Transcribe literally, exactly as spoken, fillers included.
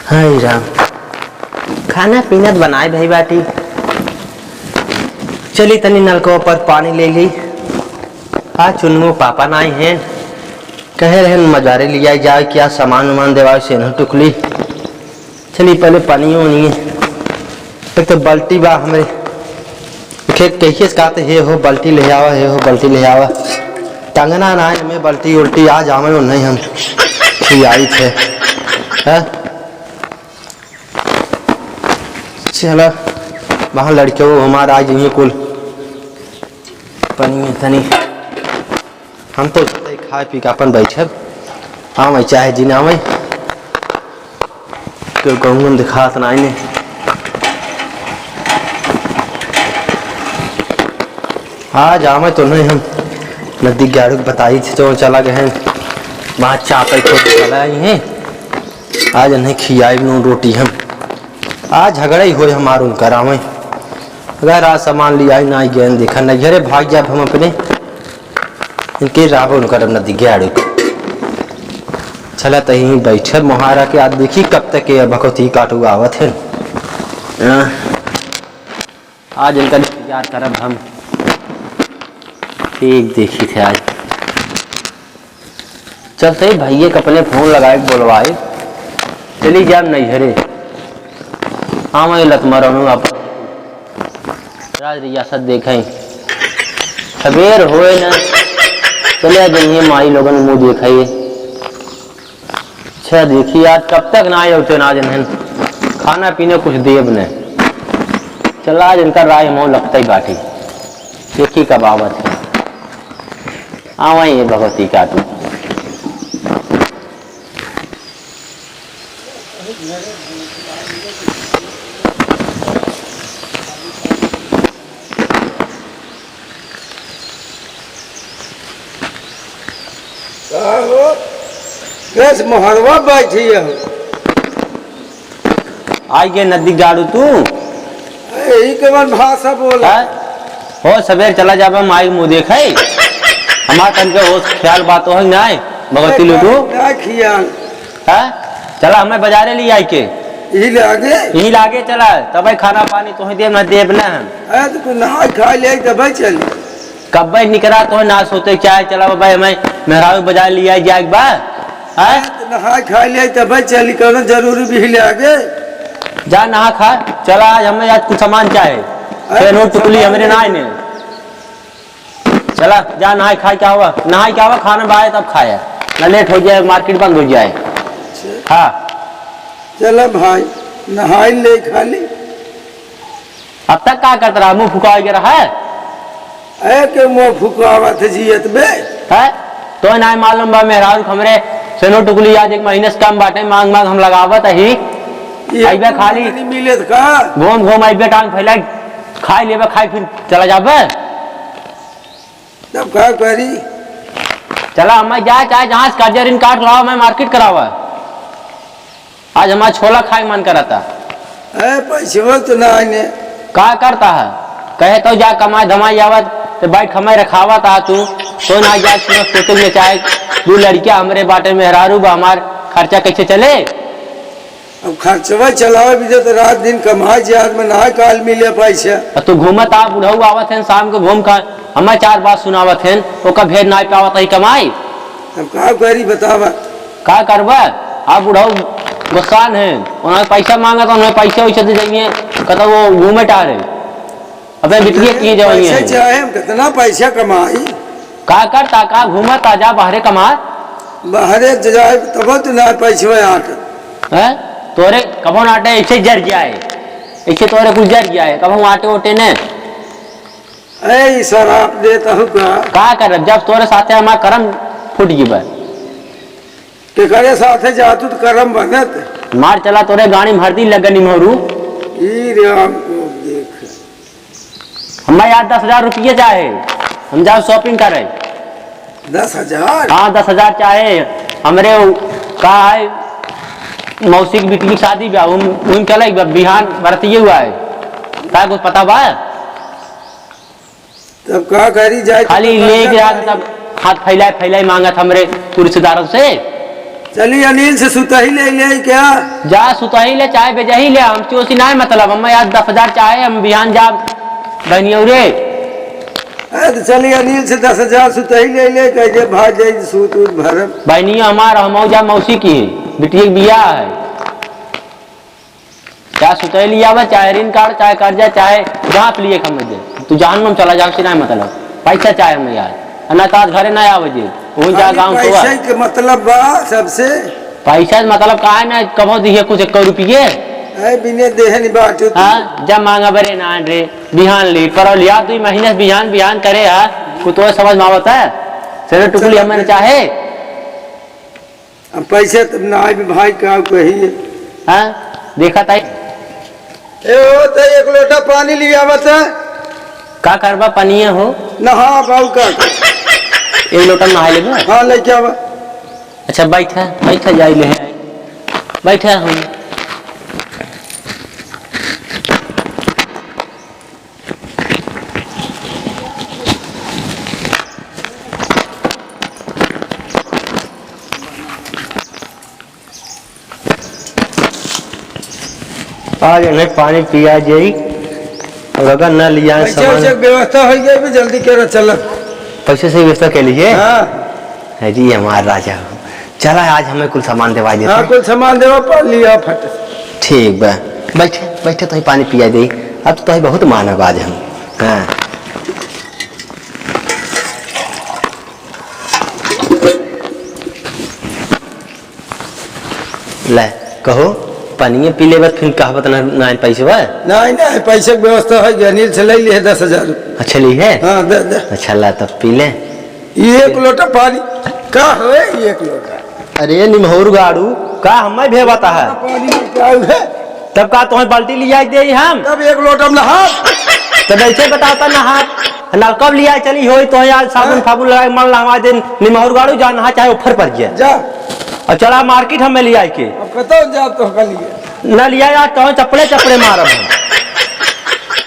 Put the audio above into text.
हाय राम, खाना पीना त बनाए भई बाटी। चली तनी नलकवा पर पानी ले ली। आज चुन्नू पापा नाई हैं, कहे रहन मजारे लियाई जाए, क्या सामान उमान देवाए, सेन्हू टुकली। चली पहले पानी ओनी, एक तो बाल्टी बा हमरे, खे-, कहिए से कहते, "हे हो बाल्टी ले आवा, हे हो बाल्टी ले आवा।" टंगना ना है, हमें बाल्टी उल्टी आ जावे, नहीं हम खियाई थे। हैं? चला, वहाँ लड़के वो हमारा आज ये कुल पनिया तनी। हम तो चलते खाए पी के अपन बैठब, आवे चाहे जी ना आवे, केहू कहूँ हम दिखात ना आइने। आज आवे तो नहीं हम नदी गाड़ू के बताई थे तो चला गए हैं, वहाँ चापे खोद चला आई हैं। आज नहीं खियाई नून रोटी हम, आज झगड़ा ही होए हमार उनकर आवे। अगर आज सामान लियाई ना आई गए देखा नहीं घरे भाग जाब हम अपने। इनके राह पर उनकर नदी गाड़ू। चला तहीं बैठे मोहारा के, आज देखी कब तक ये भगवती काटू आवत है। हाँ। आज इनका इंतजार करब हम। ठीक देखी थे आज। चलते ही भैया के अपने फोन लगाए बोलवाए। चली जाब नैहरे। आवे लत मरनु आप। राज रियासत देखें, सबेर होए न, चले जाइए माई लोगन मुँह देखाइए। अच्छा देखी, आज कब तक ना आए होते ना, आज इन्हें खाना पीने कुछ देब न। चला, आज इनका राय हम लगता ही बाटी, देखी कब आवत है। आवा ये भगवती का तू। का हो? बस मोहरवा बैठी है। आई के नदी गाड़ू तू? यही कवन भाषा बोला? हैं? हो सबेर चला जाबे माई मुँह देखे। हमार तन के होश ख्याल बात हो ना है, भगवती लुटू। ना खियाल। हैं? चला हमें बजारे ली आई के। यही लागे? यही लागे चला, तबे खाना पानी तोहे देब ना, देब ना हम। अरे तो तू नहाई खाई ले तबे चली। कब्बे निकरा तोहे ना सोते चाहे, चला बाबा हमें मेहरारू बजारे ली आई जाए के बा। हैं? अरे तो नहाई खाई ले तबे चली, कौनो जरूरी भी ले आगे। जा नहा खा, चला आज हमें आज कुछ सामान चाहे। अरे सेनो तो टुकली सामान हमरे ले। ना आने। चला, जा नहाई खाई के आवा, नहाई के आवा, खाना बाए तब खाया, ना लेट हो जाए, मार्केट बंद हो जाए। अच्छा। हाँ। चला भाई, नहाई ले खाली। अब तक का करत रहा, मुँह फुकाए के रहा है? ए, के मुँह फुकावत है जियत बे? है? तो ना मालूम बा, मेहरारू हमरे सेनो टुकली आज एक महीने से कम बाटे, मांग मांग हम लगावत ही। ये अइबे खाली नहीं मिले तो का? घूम घूम अइबे, टांग फैलाई, खाई लेबे, खाई फिर चला जाबे। तब का करी? चला, हमें जा, चाहे जहाँ से कर्जा ऋण काट लावा, मैं मार्केट करावा। आज हमार छोला खाए मन करता। ए, पैसवा तो ना आने। का करता है? कहे तो जा कमाए धमाए आवत, तो बैठ हमें रखावत आ तू। तो ना जा, सुनो, सोचे में चाहे दू लड़कियाँ हमरे बाटे, मेहरारू बा हमार, खर्चा कैसे चले? अब खर्चवा चलावे भी तो रात दिन कमाए जात में ना काल मिले पैसा। अब तू घूमत आ, बुढ़ऊ आवत हैं शाम को घूम कर, हमें चार बात सुनावत हैं, ओका भेद ना पावत ही कमाई। अब का करी बतावा? का करबा? आप बुढ़ऊ गुस्सान हैं, उन्हें पैसा मांगा तो उन्हें पैसा वैसे दे देंगे, कहता वो घूमे टहरे। अबे बिटिया किए जवानी पैसा है। चाहे हम कितना पैसा कमाई? का करता, का घूमता, जा बाहरे कमा। बाहरे जाए तब तो ना पैसा आटे। हैं? तोरे कबो ना आटे, ऐसे जर जाए, ऐसे तोरे कुछ जर जाए, कबो आटे ओटे ने। ए, ई शराब देता हूँ का? का करब, जब तोरे साथे हमार करम फूट गिबा। केकरे साथे जातू तो करम बनत? मार चला तोरे गाड़ी में हरदी लगनी मोरू। ई राम को देख। हमें यार दस हजार रुपये चाहे, हम जाओ shopping करे। दस हजार? हाँ, दस हजार चाहे। हमरे उ-, का है, मौसी की बिटिया की शादी बा, उन, उन चले बा, बिहान बरतिये हुआ है। का कुछ पता बा? तब का करी जाए, खाली तब लेके खर्चा जात, करी। तब हाथ फैलाए, फैलाए मांगत हमरे रिश्तेदारों से। चली अनिल से सुतही ले ले क्या? जा सुतही ले चाहे बेजही ले, हम चोसी नाहीं मतलब, हम यार दस हजार चाहे, हम बिहान जा बहनियौ रे। अरे तो चली अनिल से दस हजार सुतही ले ले, कह दे भाग जाई सूत उत भरम। बहनिया हमार हम जा मौसी की है, बिटिया के बियाह है। चाहे सुतही लियावा, चाहे ऋण काढ़, चाहे कर्जा, चाहे जहाँ पे लिए हम दे। तू जहन्नुम चला जा, हमसे नाहीं मतलब। पैसा चाहे हमें यार। आ ना तो आज घरे ना आवे जे। वहीं जा खाली गाँव सोवा। पैसा के मतलब बा सबसे। पैसा से मतलब का है ना, कबो दिए कुछ एक रुपये। ऐ बिने देहे नहीं बात होती। हाँ, जब मांगा बरे ना रे, बिहान ली, परौलिया दुई महीने से बिहान, बिहान करे हा, कुछ तो समझ में आवत है। सरे टुकली चलो। हमें चाहे। अब पैसे तब ना आए भाई, का कही? हाँ, देखा ताई। ए हो, तो एक लोटा पानी ले आवत है। का करबा पनिया हो? नहा बाऊ का। एक लोटा नहा लेबा? हाँ, लेके आवा। अच्छा, बैठा, बैठा, जाई ले, बैठा हम। आज इन्हें पानी पिया जाई, और अगर न लिया पैसा सामान वैसा के व्यवस्था हो गई, भी जल्दी करो, चलो। पैसे से व्यवस्था के लिए? हाँ। है जी, हमार राजा हो। चला, आज हमें कुल सामान देवा देते हाँ, हैं। कुल सामान देवा, पर लिया फट। ठीक बा, बैठे, बैठे, तोही पानी पिया दे। अब तो तोही बहुत मानब आज हम। हाँ। ले, कहो, पनिया पी लेबत, फिर कहबत ना, ना पैसवा? नहीं, नहीं, पैसे के व्यवस्था है, अनिल से ले लिए दस हजार रुपये। अच्छा, ली है? हाँ, दे, दे। अच्छा, ला, तब पी ले। एक लोटा पानी का होए, एक लोटा? अरे निमहौर गाड़ू, का हमें भेवता है? पानी में क्या है? तब का तुम्हें बाल्टी लिया दे हम? तब एक लोटा में नहा। तब ऐसे बताता नहा। नलका लिया चली होई तो यार साबुन हाँ। फाबुन लगा के मन लहवा दे, निमहौर गाड़ू जा नहा चाहे ऊपर पर जा। जा। और चला मार्केट हमें लिया के। अब कतौ जा तो का लिए? ना लिया यार, तो चपड़े चपड़े मारब हम।